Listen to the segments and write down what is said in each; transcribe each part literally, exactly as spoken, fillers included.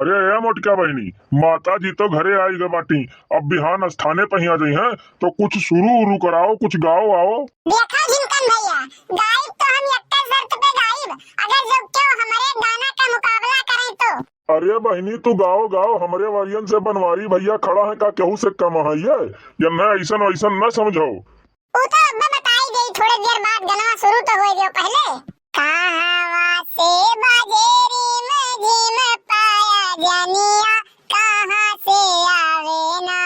अरे ए मोटका बहिनी, माता जी तो घरे आई गए बाटी, अब बिहान स्थाने पहिया जइहैं, तो कुछ सुरु उरु कराओ, कुछ गाओ आओ। देखा झिनकन भइया, गाइब तो हम एक्के शर्त पे गाइब, अगर जो केहू हमरे गाना का मुकाबला करें तो। अरे बहिनी, तू गाओ, गाओ, हमरे वरियन से बनवारी भइया खड़ा है, का केहू से कम है ये? ये न ऐसन वैसन न समझो। ऊ तो अब्बे बताई देई, थोड़े देर बाद गनवा सुरु तो होए दियो पहिले। कहाँ से बजेरी में झिम पाया जनिया, कहाँ से आवे ना?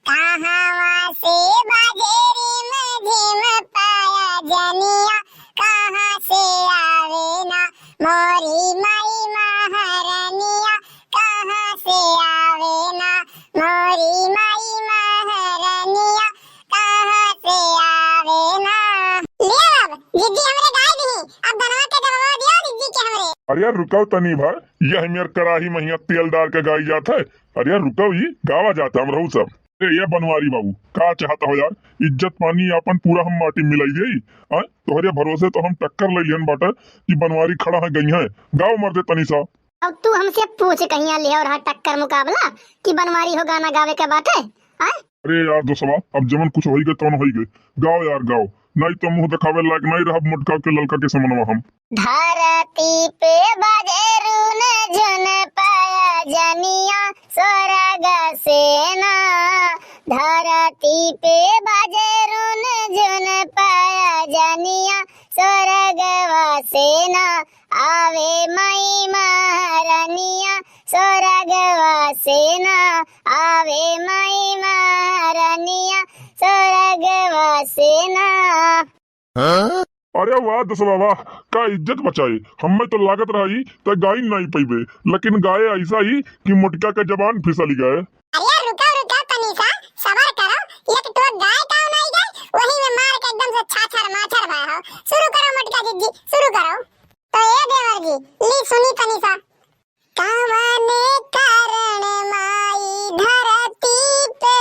कहाँ से बजेरी में झिम पाया जनिया, कहाँ से आवे ना? मोरी माई महारनिया, कहाँ से आवे ना? मोरी माई महारनिया, कहाँ से आवे ना? लियो अब, जिज्जी हमरे गाय दी, अब गनवा के गववा दियो जिज्जी के हमरे। अरे यार रुकाओ तनी भर, यह मेर कराही महिया तेल डार के गाई जात है। अरे यार रुकाओ, ये गावा जात है हम रहू सब। ए, ये बनवारी बाबू, का चाहत हो यार? इज्जत पानी आपन पूरा हम माटी मिलाई देई। हाँ, तोहरे भरोसे तो हम टक्कर ले लिहन बाटे कि बनवारी खड़ा है गई है। गाओ मर्दे तनी सा। अब तू हमसे पूछ कहिया लिहे और हाँ टक्कर मुकाबला कि बनवारी हो गाना गावे के बाटे? आय? अरे यार दोस्तवा, अब जवन कुछ होई गए तवन होई गए, गाओ यार गाओ, नहीं तो मुंह दिखावे लायक नहीं रहब मोटका के ललका के समनवा हम। धरती पे बजेरुन झुन पाया जनिया स्वर्ग से ना, धरती पे बजेरुन झुन पाया जनिया स्वर्गवा से ना, आवे माई महारनिया स्वर्गवा से ना, आवे माई महारनिया स्वर्गवा से ना। अरे वाह दसवा वाह, का इज्जत बचाए। हमें तो लागत रही त गाई नहीं पैबे, लेकिन गाए ऐसा ही कि मोटका के जबान फिसली गए। अरे रुको रुको तनी सा, सबर करो, एक ठो गाय का नहीं गए, वही में मार के एकदम से छाछर माछर भय हो। शुरू करो मोटका जिज्जी, शुरू करो। तो ए देवर जी, ली सुनी तनी सा। कवने कारण माई धरती पे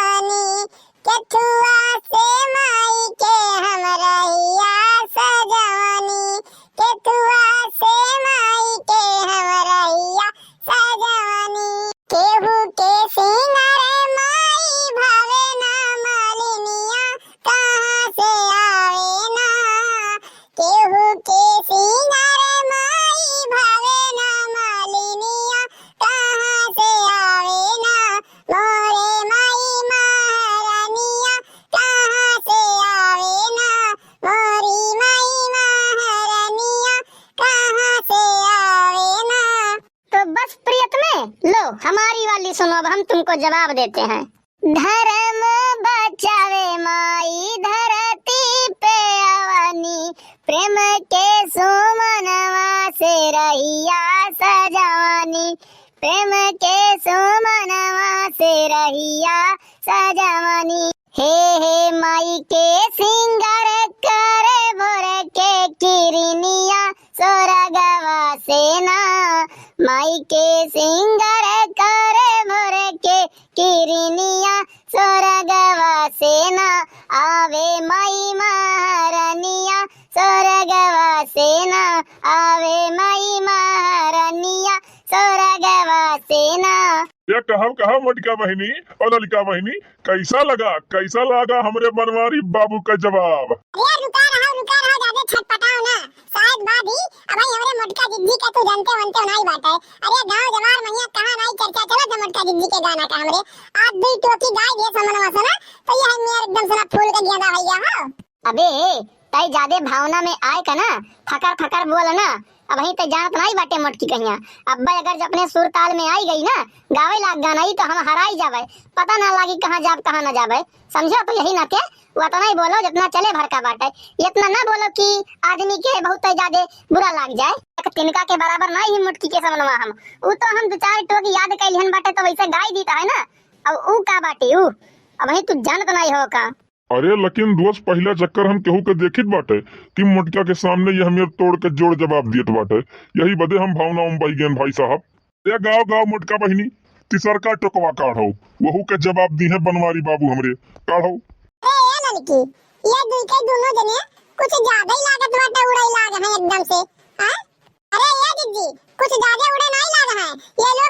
अवनी, केथुआ से माई के हम रहिया सजवनी, केथुआ से माई के हम रहिया सजवनी। केहू के सिंगार माई भावे ना मालिनिया, कहाँ से आवे ना केहू के सिंगार माई भावे ना मालिनिया, कहाँ से आवे ना मोरे माई महारानिया, कहाँ से आवे ना मोरी माई महारानिया, कहाँ से आवे ना। तो बस प्रियतमे, लो हमारी वाली सुनो, अब हम तुमको जवाब देते हैं। धर्म बचावे माई धरती पे अवनी, प्रेम के सुमनवा से रहिया सजवनी, प्रेम के सुमनवा से रहिया सजवनी। हे हे माई के सिंगार करे भोर के किरनिया, सोरगवा से ना, माई के सिंगार करे भोर के किरनिया, सोरगवा से ना, आवे माई महारनिया, सोरगवा से ना, आवे माई महारनिया, सोरगवा से ना। या कहव कहव मोटका बहिनी और ललका बहिनी, कैसा लगा, कैसा लगा हमरे बनवारी बाबू का जवाब? अरे रुका रहो, रुका रहो, ज्यादा छटपटाओ ना। शायद बात ही, अब भाई हमरे मोटका जिज्जी के तू जानते वनते नहीं बाटे। अरे गाँव जवार महिया कहाँ नहीं चर्चा चलत है मोटका जिज्जी के गाना का हमरे। आज दुई टोकी गाय दिए समनवा से ना, तो ये है मेर एकदम से ना फूल के गेंदा भैया हो। अबे, तई जादे भावना में आए का ना, फकर फकर बोल ना। अबहीं तई जानत नाई बाटे मोटकी कहिया। अब्बे अगर जब अपने सुर ताल में आई गई ना, गावे लाग गाना ई तो हम हराई जाबे। पता ना लागी कहाँ जाब, कहाँ ना जाबे। समझो तो यही नाते वो इतना ही बोलो जितना चले भर का बाटे। इतना ना बोलो कि आदमी के बहुत तई जादे बुरा लाग जाए। एक तिनका के बराबर नाई ही मोटकी के समनवा हम। ऊ तो हम दो चार टोक याद कैलिहन बाटे तो वैसे गाई दीता है ना। अब ऊ का बाटे ऊ? अबहीं तू जानत नाई हो का? अरे लेकिन दोस्त, पहिला चक्कर हम केहू के देखित बाटे कि मोटका के सामने ये हमें तोड़ के जोड़ जवाब दियत बाटे। यही बदे हम भावना में बही गएन भाई साहब। ए गाँव गाँव मोटका बहिनी, तिसरका टोकवा काढ़ो, वहू के जवाब दी है बनवारी बाबू हमरे। काढ़ो। अरे ए लड़की, ये दुई के दोनों जने कुछ ज्यादा ही लागत बाटे, उड़ाई लाग है एकदम से। हाँ? अरे ये जिज्जी, कुछ ज्यादा उड़े नहीं लाग है। ये लो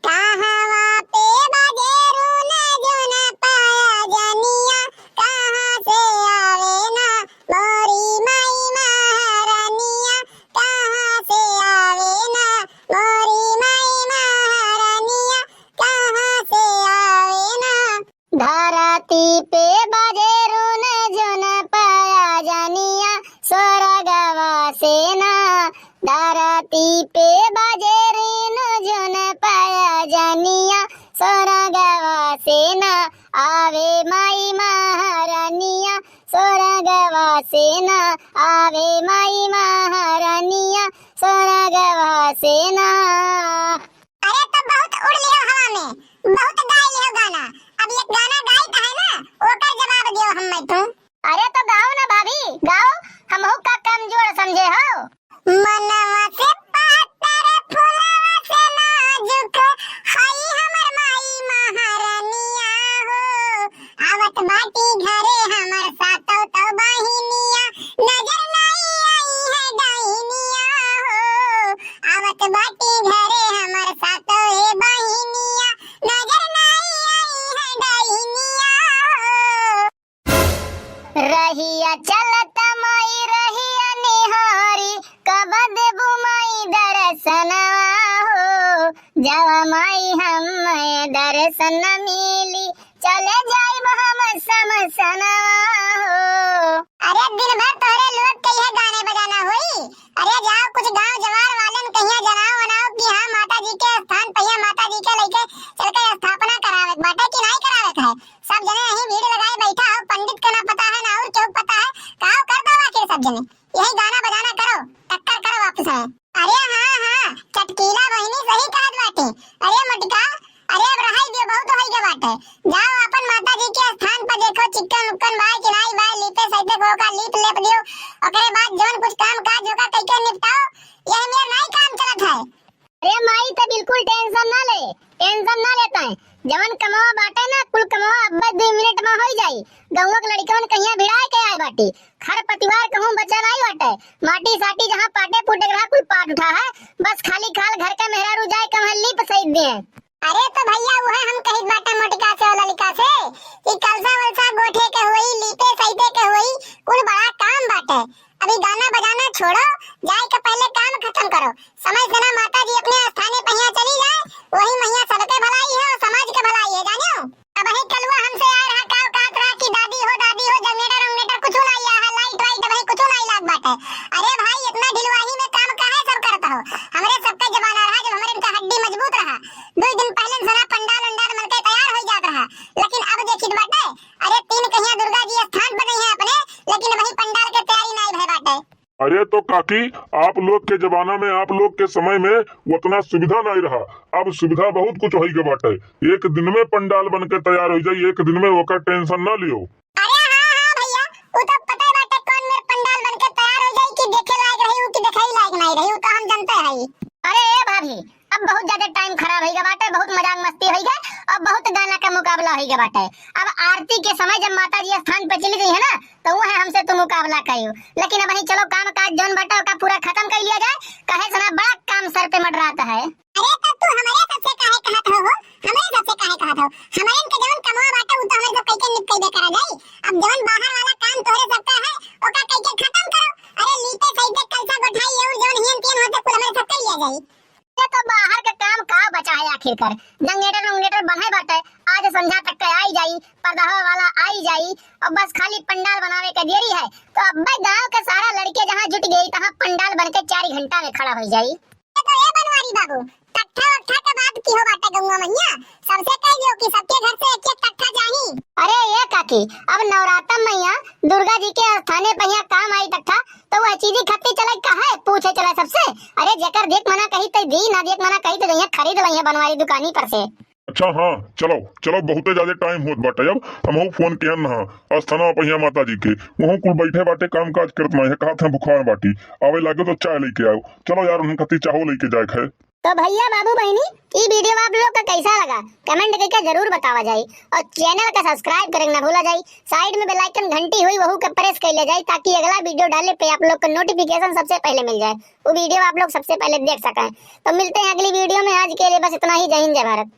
कहाँ पे बजेरुन जुन पायजनिया, कहाँ से आवे ना मोरी माई महारनिया, कहाँ से आवे ना मोरी माई महारनिया, कहाँ से आवे ना। धरती पे बजेरुन जुन पायजनिया, स्वर्गवा से ना। धरती पे बजेरुन जुन पायजनिया, स्वर्गवा से ना। आवे माई महारनिया, स्वर्गवा से ना। आवे माई महारनिया, स्वर्गवा से ना। अरे तो बहुत उड़ लिहो हवा में, बहुत गाई लिहो गाना। अब एक गाना गाइत है ना, ओकर जवाब दियो हम मैं तू। अरे तो गाओ ना भाभी, गाओ, हमहू का कमजोर समझे हो। मनवा से पातर फुलवा से नाजुक, हई हमर माई महारनिया हो। आवत बाटी घरे हमर सातौ तौ बहिनिया, नजर नाई आई है डाइनिया हो। आवत बाटी घरे हमर सातौ ए बहिनिया, नजर नाई आई है डाइनिया हो। रहिया चलत माई रहिया निहारी, कब देबू माई दर्शनवा हो। जवा माई हम दर्शन मिली, चले जाइब हम समसनवा हो। अरे दिन भर तोहरे लोग के यह गाने बजाना होई। अरे जाओ कुछ गांव जवार वालन कहिया जनाओ वनाओ कि हाँ माता जी के स्थान पहिया माता जी के लइके चल के स्थापना करावे के बाटे कि नाई करावे के है। सब जने यहीं भीड़ लगाए बैठा हो, पंडित के ना पता है ना और केहू पता है, काव कर दो आखिर सब जने। यही गाना बजाना करो, टक्कर करो आपस में। अरे हाँ, हाँ, चटकीला बहिनी सही कहत बाटे। अरे मोटका, अरे अब रहाई दियो, बहुत होई गए बाटे। जाओ अपन माता जी के स्थान पर देखो, चिक्कन उक्कन बाय कि नाई बाय, लीपे सैते को का लीप लेप दियो। ओकरे बाद जौन कुछ काम काज होगा कइके निपटाओ, यह मेर नाई काम चलत है। अरे माई त बिल्कुल tension ना ले, tension ना लेता है। जवन कमवा बाटे ना, कुल कमवा अब्बे दुई मिनट में होई जाई। गौवा के लड़िकवन कहिया भिड़ाए के आए बाटी, खर पतिवार कहूँ बचा नाई बाटे। माटी साटी जहाँ पाटे फूटे के रहा, कुल पाट उठा है। बस खाली खाल घर के मेहरारू जाए कहाँ लीप सहित दिए। अरे तो भैया उहे हम कहित बाटे मोटिका से और ललिका से कि कलसा वलसा गोठे के होई, लीपे सहिते के होई, कुल बड़ा काम बाटे। अभी गाना बजाना छोड़ो, जाए के पहले काम खत्म करो। समय से ना माता जी अपने स्थाने पहिया चली जाए, वही मैया सबके भलाई है और समाज के भलाई है, जानियो। अब वही कलुआ हमसे आ रहा, काव कहत रहा कि दादी हो, दादी हो, जनरेटर वनरेटर कुछ ना आया है, लाइट वाइट वही कुछ ना लाग बाटे। अरे भाई, इतना ढिलवाही में काम काहे सब करत हो? हमरे सबका जमाना रहा जब हमरे इनका हड्डी मजबूत रहा, दो दिन पहले से ना पंडाल उंडाल मल के तैयार हो जात रहा, लेकिन अब देखित बाटे, अरे तीन कहिया दुर्गा जी स्थान बने हैं अपने, लेकिन वही पंडाल के तैयारी नाई भय बाटे। अरे तो काकी, आप लोग के जमाना में, आप लोग के समय में उतना सुविधा नाई रहा। अब सुविधा बहुत कुछ होई गए बाटे। एक दिन में पंडाल बन के तैयार हो जाई, एक दिन में, ओकर tension ना लियो। अरे हाँ, हाँ भैया, वो तो पता बाटे कौन मेर पंडाल बन के तैयार हो जाई कि देखे लायक रही, वो कि देखे ही लायक नाई रही, वो तो हम जानते हैं। अरे ए भाभी, अब बहुत ज्यादा time खराब होई गए बाटे, बहुत मजाक मस्ती होई गए और बहुत गाना का मुकाबला होई गए बाटे। अब आरती के समय जब माता जी स्थान पे चली गई है ना, तो वो है हमसे तू मुकाबला करियो। लेकिन अब वही चलो काम काज जौन बाटे ओका पूरा खत्म कर लिया जाए, कहे से ना बड़ा काम सर पे मंडरात है। अरे तो तू हमारे सबसे काहे कहत हो, हो? हमारे सबसे काहे कहत हो? हमारे इनके जवन कमवा बाटे उ तो हमारे सब कइके निपटइबे करा जाई। अब जवन बाहर वाला काम तोहरे सबका है, ओका कइके खत्म करो। अरे लीपे सहिते कलसा गोठाई और जवन हियन तियन होते कुल हमारे सब कइ लिया जाई। ये तो बाहर के काम का बचा है आखिरकार? जनरेटर वनरेटर बने बाटे, आज संझा तक के आई जाई, परदहवा वाला आई जाई, और बस खाली पंडाल बनावे के देरी है। तो अब्बे गांव के सारा लड़के जहाँ जुट गई, तहाँ पंडाल बन के चार घंटा में खड़ा हो जाई। ये तो ए बनवारी बाबू, तख्ता वख्ता के बात की हो बाटे गौवा मैया, सबसे कह दियो कि सबके घर से एक एक तख्ता चाही। अरे ए काकी, अब नवरात्र मैया दुर्गा जी के स्थाने पहिया काम आई तख्ता, तो वह चीजी खत्ती चले कहाँ है, पूछे चले सबसे। अरे जेकर देख मना कही तो दी, ना देख मना कही तो जइया खरीद लइया बनवारी दुकानी पर से। अच्छा हाँ, चलो चलो, बहुते ज्यादा time होत बाटे, अब हमहू फोन किहन ना स्थानवा पहिया माता जी के, वहू कुल बैठे बाटे, काम काज करत ना है, कहा था भुखान बाटी, आवे लागे तो चाय लेके आओ। चलो यार, उन्हन खातिर चाहो लेके जाए है। तो भइया, बाबू, बहिनी, ई video आप लोग का कैसा लगा, comment करके जरूर बतावा जाई। और channel का subscribe करे ना भूला जाई। Side में bell icon घंटी हुई, वहू के press कर ले जाई, ताकि अगला video डाले पे आप लोग को notification सबसे पहले मिल जाए, वो video आप लोग सबसे पहले देख सकें। तो मिलते हैं अगली video में, आज के लिए बस इतना ही। जय हिंद, जय भारत।